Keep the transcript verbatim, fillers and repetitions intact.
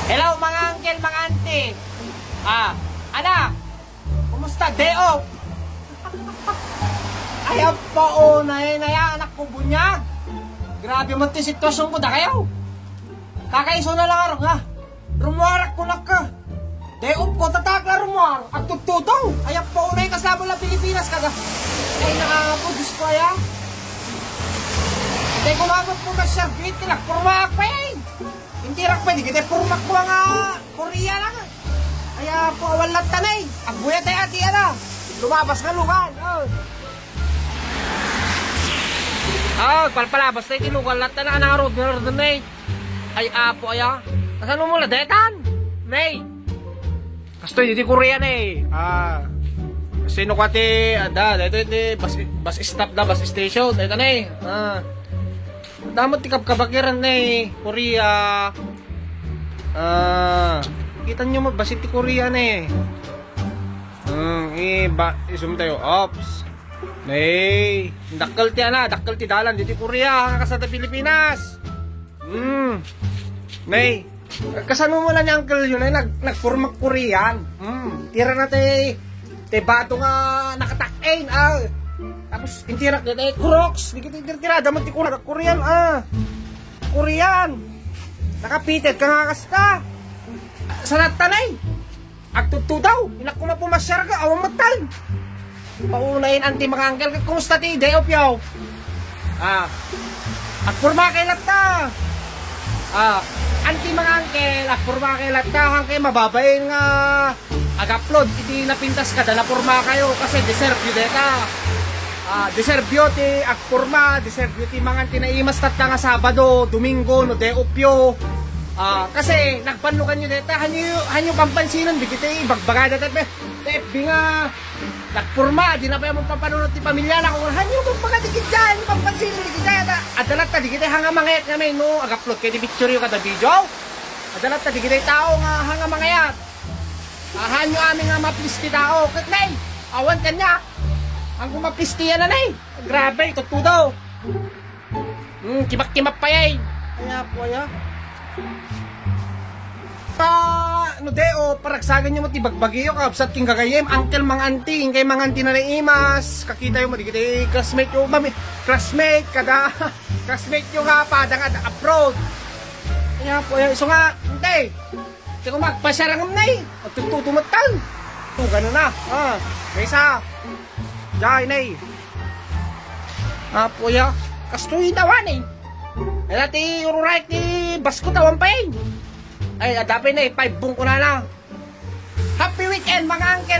Hello, mga uncle, mga auntie. Ah, ana? Kumusta? Day off? Ay, apo, oh, nay, nay, anak ko, bunyag. Grabe man ti sitwasyon ko, da kayo. Kakaiso na lang, arang, ha? Rumuarak ko, nak, ka. Day off ko, tatak la rumuar. Agtuttuto. Ay, apo, nay, kasama la Pilipinas, kada. Ay, nakapo, Diyos ko, aya. Tay, kumabot ko ka, sir, bit, kinakpurmaak pa, eh. Intirak pay, di kita purmak ko nga Korea lang. Ay, apo, awan latta, nay. Agbuya tayo, ati, ana. Lumabas nga lugar. Oh. Ah, palpalabas tayo, ti lugar latta na, ana, road, road, nay. Ay, apo, aya. Kasano mo la, detan? Nay. Kastoy, di Korea, nay. Ah. Sino ka ti, ada, dito, di, bus, bus stop da, bus station. Dito, nay. Ah. Damot ti kabkabakiran, nay. Korea. Ah, kita nyo mo, basit ti Korea na eh. Hmm, iba, isum tayo. Ops. Nay, dakkel ti ana, dakkel ti dalan diti Korea, kasada Pilipinas. Hmm. Nay, kasano mo na ni Uncle yun, ay nag, nagpurmak Korean. Hmm, tira na tay, tay bato nga nakatak-in, ah. Tapos, intirak na tay Crocs, di kita intirtirada, man ti Korea, Korean, ah. Korean. Nakapited ka nga kasta. Sanat tanay. Agtutto daw. Inak ko mapumasyar ka. Awan matan. Paunayin anti mga uncle. Kumusta ti day off yaw? Ah. Agpurma kay latta. Ah. Anti mga uncle. Agpurma kay latta. Hangkay mababain nga ag-upload iti napintas kada napurma kayo kasi deserve yu deta. Ah, deserve yu ti agpurma, deserve yu ti mangan ti naimas tatta nga Sabado, Domingo, no day off yu. Ah, kasi nagbanlukan yu deta, hanyo, hanyo pampansinan, di kita ibagbagada ta, ta F B nga nagpurma, di na pa yung papanunod ti pamilya na kung hanyo pagbaga di kita, hanyo pampansinan di kita, ta, adalat ta di kita hanga mangayat nga may no, ag-upload kay di picture yu kada video. Adalat ta di kita tao nga hanga mangayat. Ahanyo amin nga maplis ti tao. Ket nay, awan kanya. Ang kumaplis ti yan, nay. Grabe, tutudo. Hmm, kimak-kimak pa yan. Kaya po, ya. Pa, no de, o, paragsagan nyo mo ti bagbagi yo, kabsat king gagayem, uncle, mga auntie, kay mga auntie na naimas, kakita yo mo, di kita, eh, classmate yo, mami, classmate, kada, classmate yo nga, pada nga, abroad. Kaya po, ya, iso nga, ante, Ti ko magpasarangam, nay. Agtuttutumattan. Tugana na. Ah, maysa. Jay, nay. Apo ya. Kastoy dawan, eh. Ay, ti ururay ti basko tawan pa, eh. Ay, adapin, eh. Five bungko na na. Happy weekend, mga uncle.